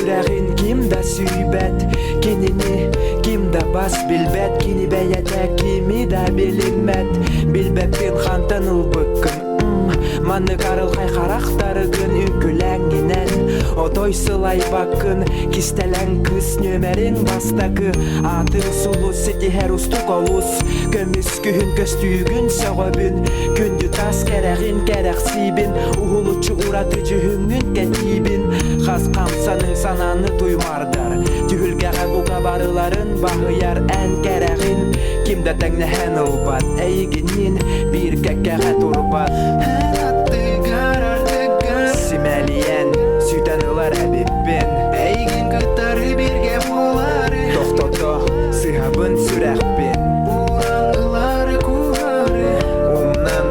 Сүрэҕин ким да сүүйбэт, кинини ким да бас билбэт, кини бэйэтэ кими да билиммэт. Билбэппин хантан ылбыккын, маннык арылхай харахтаргын үҥкүлээҥҥинэн отой сылайбаккын, кистэлэҥ кыыс нүөмэриҥ бастакы, аатыҥ сулус ситиһэр устук олус, көмүс күһүн көстүүгүн сөҕөбүн, күндү тас кэрэҕин кэрэхсиибин, уһулуччу ураты дьүһүҥҥүн кэтиибин, хас хамсаныҥ санааны туймардар, түһүлгэҕэ бука барыларын баһыйар эн кэрэҕин, ким да тэҥнэһэн ылбат, эйигинниин биир кэккэҕэ турбат. Эн аттыгар ардыгар Симэлийэн, сүтэн ылар эбиппин. Эйигин кытары бииргэ буолары Тохтото, сыһабын сүрэхпин. Ууран ылары куһары Умнан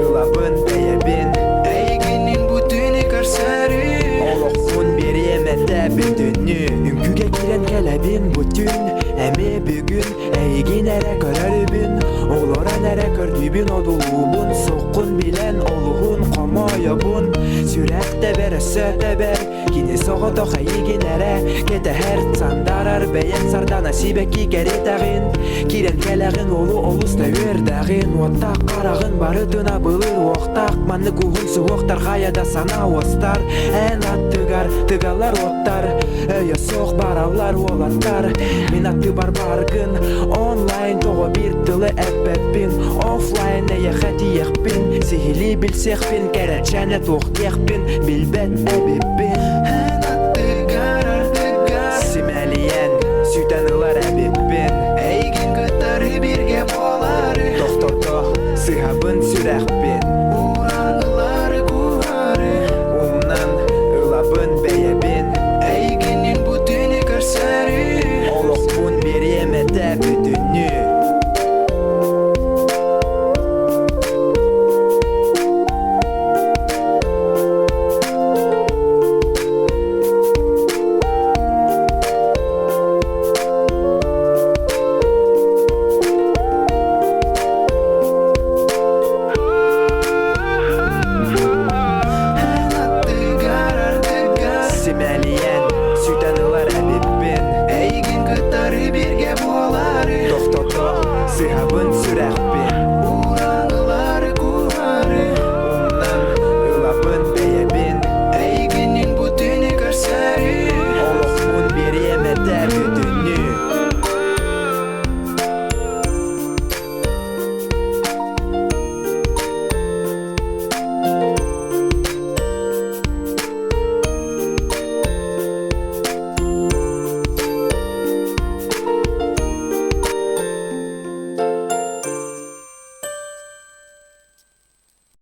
ылабын бэйэбин. Эйигинин бу түүнү көрсөрү Олохпун биэриэм этэ бүтүннүү. Үҥкүүгэ киирэн кэлэбин бу түүн. Эмиэ бүгүн эйигин эрэ көрөрүбүн. Олорон эрэ көрдүүбүн одулуубун. Суккун билэн олуһун хомойобун. Сүрэх тэбэр өссө тэбэр. Кини соҕотох эйигин эрэ кэтэһэр Сандарар бэйэҥ сардана сибэкки кэриэтэҕин Киирэн кэлэҕин уолу олус да үөрдэҕин Уоттаах хараҕын барытын абылыыр уохтаах Маннык уһун суһуохтар хайа да санаа уостар Эн аттыгар тыгалар уоттар Өйө суох бараллар уолаттар Мин аттыбар баргын онлайн тоҕо биир тылы эппэппин Оффлайн эйиэхэ тиийиэхпин Сиһилии билсиэхпин кэрэчээнэ туох диэхпин билбэт эбиппин.